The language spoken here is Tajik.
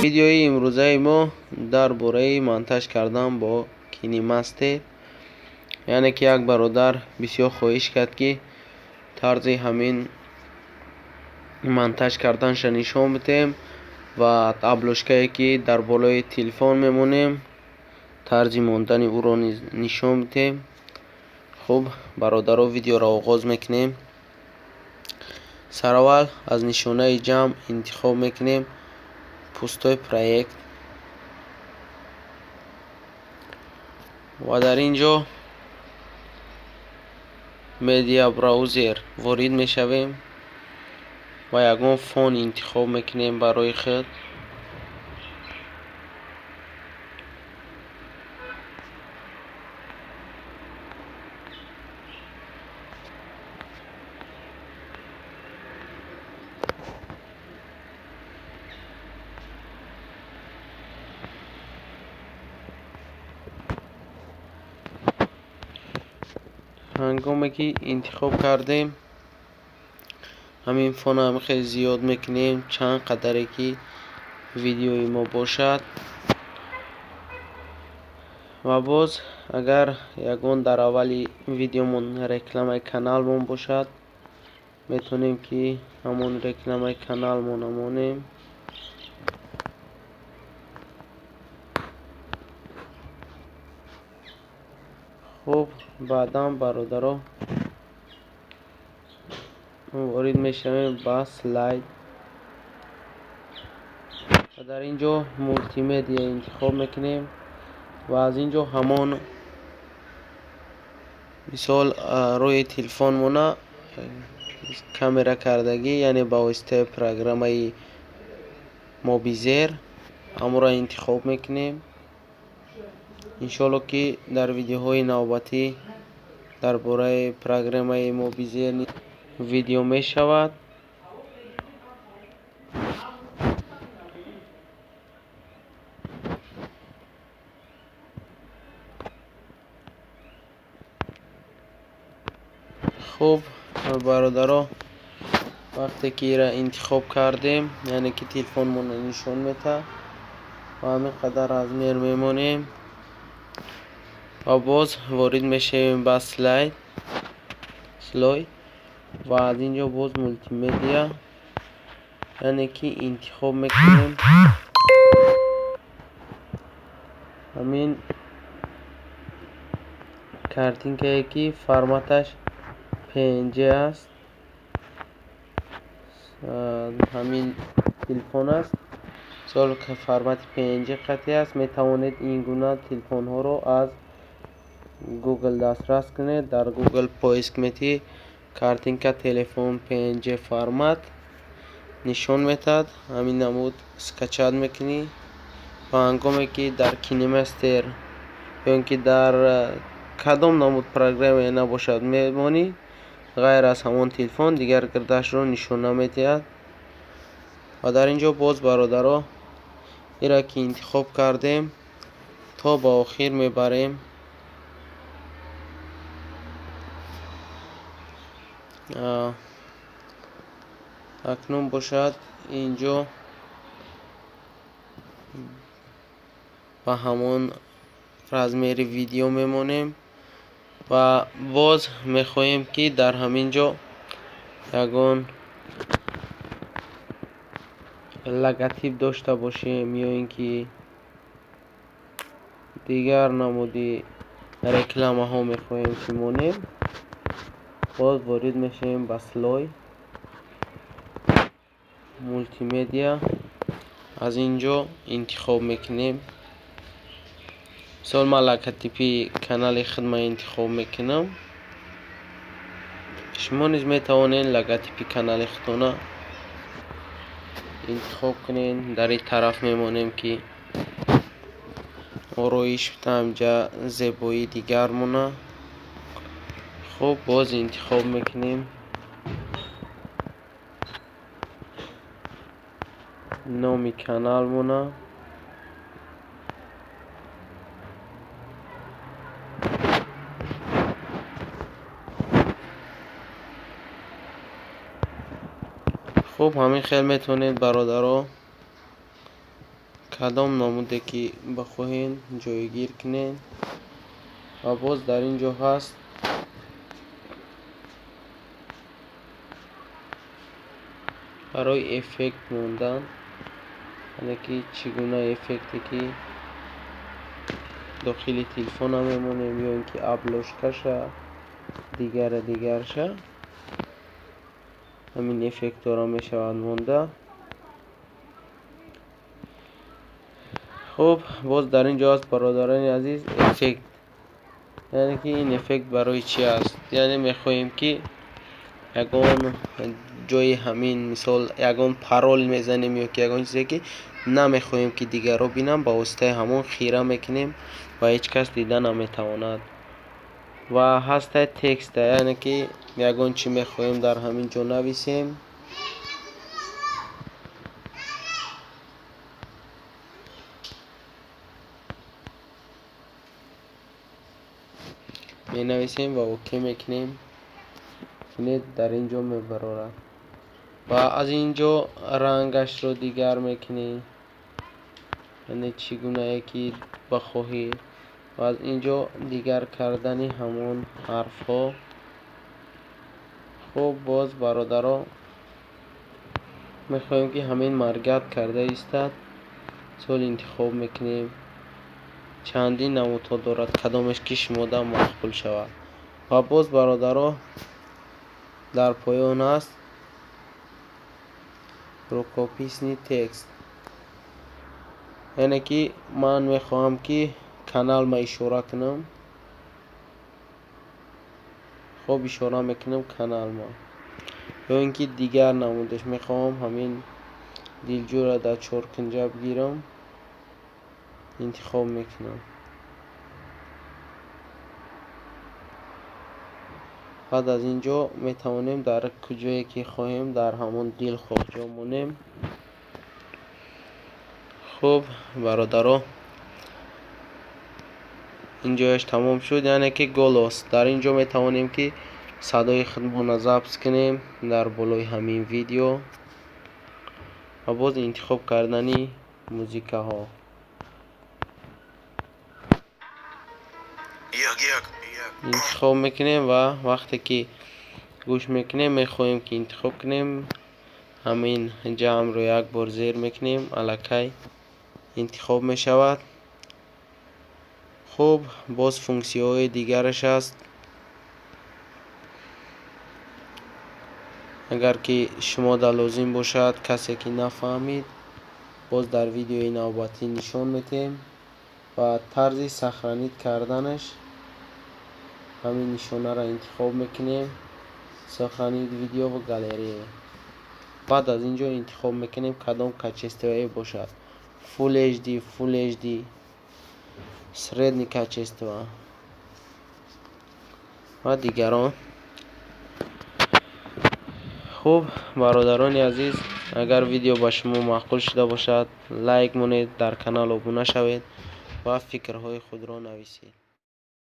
Видеои имрӯзаи мо дар бораи монтаж кардан бо KineMaster. Яъне ки як бародар бисёр хоҳиш кард, ки тарзи ҳамин монтаж карданша нишон бидиҳем ва обложкае, ки дар болои телефон мемонем, тарзи мондани ӯро низ нишон бидиҳем. Хуб, бародаро, видеоро оғоз мекунем. Сараввал аз нишонаи ҷамъ интихоб мекунем пустой проект ва дар ин ҷо media browser ворид мешавем ва ягон фон интихоб мекунем барои худ. Ҳангоме ки интихоб кардем, ҳамин фонам хеле зиёд мекунем, чанд қадаре ки видеои мо бошад. Ва боз агар ягон дар аввали видеомон рекламаи каналмон бошад, метавонем ки ҳамон рекламаи каналмона монем. Хуб, баъдан, бародаро, ворид мешавем ба слайд ва дар ин ҷо мултимедиа интихоб мекунем ва аз ин ҷо ҳамон мисол рӯи телефонмона камера кардагӣ, яъне ба воситаи программаи Мобизер, ҳамонро интихоб мекунем. Иншоалло, ки дар видеоҳои навбатӣ дар бораи программаи Мобизер видео мешавад. Хуб, бародаро, вақте ки ира интихоб кардем, яъне ки телефонмонро нишон метаҳад ва ҳамин қадар размер мемонем ва боз ворид мешавем ба слайд слой ва аз ин ҷо боз мултимедиа, яъне ки интихоб мекунем ҳамин картинкае, ки форматаш PNG аст, ҳамин телефон аст, мисол, формати PNG қатъӣ аст. Метавонед ин гуна телефонҳоро аз Google дастрас кунед. Дар Google поиск метӣ картинка телефон PNG формат, нишон метаҳад. Ҳамин намуд скачать мекунӣ ва ҳангоме ки дар KineMaster ё ин ки дар кадом намуд программе набошад мемонӣ, ғайр аз ҳамон телефон дигар гирдашро нишон намедиҳад. Ва дар ин ҷо боз, бародаро, ира ки интихоб кардем, то ба охир мебарем. Акнун бошад, инҷо ба ҳамон размери видео мемонем ва боз мехоҳем, ки дар ҳамин ҷо ягон логотип дошта бошем ё ин ки дигар намуди рекламаҳо мехоҳем, ки монем. Боз ворид мешавем ба слой, мултимедиа, аз ин ҷо интихоб мекунем. Мисол, ман логотипи канали худма интихоб мекунам. Шумо низ метавонед логотипи канали худтона интихоб кунед. Дар ин тараф мемонем, ки ороиш ҳамҷа зебоии дигар мона. Хуб, боз интихоб мекунем номи каналмона. Хуб, ҳамин хел метавонед, бародаро, кадом намуде ки бихоҳед ҷойгир кунед. Ва боз дар ин ҷо ҳаст барои эффект мондан, яъне ки чӣ гуна эффекте ки дохили телефона мемонем ё ин ки обложкаша, дигара дигарша, ҳамин эффектҳоро мешавад монда. Хуб, боз дар ин ҷо аст, бародарони азиз, эффект. Яъне ки ин эффект барои чӣ аст? Яъне мехоҳем ки ягон ҷои ҳамин, мисол, ягон парол мезанем ё ки ягон чизе ки намехоҳем ки дигарро бинам, ба воситаи ҳамон хира мекунем ва ҳеҷ кас дида наметавонад. Ва ҳастай текста, яъне ки ягон чӣ мехоҳем дар ҳамин ҷо нависем. Менависем ва окей мекунем. Бинед, дар ин ҷо мебарорад. Ва аз ин ҷо рангашро дигар мекунӣ, яъне чӣ гунае ки бихоҳӣ. Ва аз ин ҷо дигар кардани ҳамон ҳарфҳо. Хуб, боз, бародаро, мехоҳем ки ҳамин маргат карда истад. Мисол, интихоб мекунем. Чандин намудҳо дорад, кадомеш ки шумода маъқул шавад. Ва боз, бародаро, дар поён аст рукописный текст, яъне ки ман мехоҳам ки каналма ишора кунам. Хуб, ишора мекунам каналма. Ё ин ки дигар намудаш мехоҳам, ҳамин дилҷӯра дар чоркунҷа бигирам, интихоб мекунам. Баъд аз ин ҷо метавонем дар куҷое ки хоҳем, дар ҳамон дилхоҳ ҷо монем. Хуб, бародаро, ин ҷояш тамом шуд, яъне ки голос. Дар ин ҷо метавонем ки садои худмонро запис кунем дар болои ҳамин видео. Ва боз интихоб кардани музикаҳо. Интихоб мекунем ва вақте ки гӯш мекунем, мехоҳем ки интихоб кунем, ҳамин ҷамъро як бор зер мекунем, аллакай интихоб мешавад. Хуб, боз функсияҳои дигараш аст. Агар ки шумода лозим бошад, касе ки нафаҳмид, боз дар видеои навбатӣ нишон медиҳем. Ва тарзи сохранить карданаш, ҳамин нишонаро интихоб мекунем, сохранить видео в галерее. Баъд аз ин ҷо интихоб мекунем кадом качествое бошад: Full HD, Full HD, средний качество ва дигарон. Хуб, бародарони азиз, агар видео ба шумо маъқул шуда бошад, лайк монед, дар канал обуна шавед ва фикрҳои худро нависед.